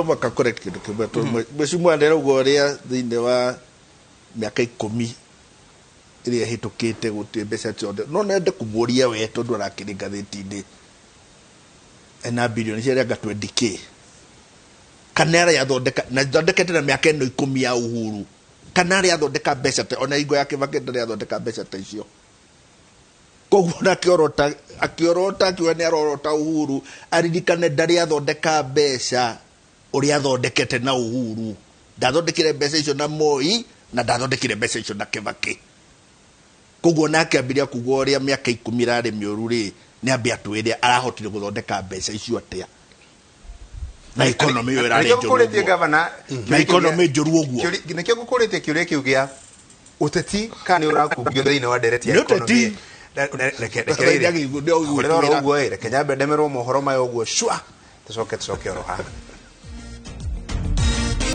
Mũhaka correct kĩndũ kĩmwe tondũ mheshimiwa nĩarauga ũrĩa thĩinĩ wa mĩaka ikũmi ĩrĩa ĩhĩtũkĩte gũtirĩ mbeca ciothe no nende kũmũria we tondũ arakĩrĩ ngathĩti-inĩ ena bilioni ciarĩ anga 20K kana arĩa athondeka na thondekete na mĩaka ĩno ikũmi ya Uhuru kana arĩa athondeka mbeca ta ona hingo ya Kibaki ndarĩ athondeka mbeca ta icio. Koguo ona akĩorota akĩorota akiuga nĩ arorota Uhuru aririkane ndarĩ athondeka mbeca ũrĩa athondekete na Uhuru. Ndathondekire mbeca icio na Moi na ndathondekire mbeca icio na Kibaki. Koguo ona akĩambĩrĩria kuga ũrĩa mĩaka ikũmi ĩrarĩ mĩũru rĩ, nĩ ambe atwĩre arahotire gũthondeka mbeca icio atĩa na economy ĩyo ĩrarĩ Nĩkĩo njũru ngũkũrĩtie ũguo. gavana. Na economy njũru ũguo. Nĩkĩo ngũkũrĩtie kĩũria kĩu gĩa ũteti kana nĩ ũrakungio thĩinĩ wa ndereti ya Nĩ ũteti. economy. Reke reke Reke rĩrĩ. nĩ ũgwĩtwĩra. Hũrĩra oro ũguo ĩ, reke nyambe ndemerwo mohoro maya ũguo cua tũcoke tũcoke oro haha.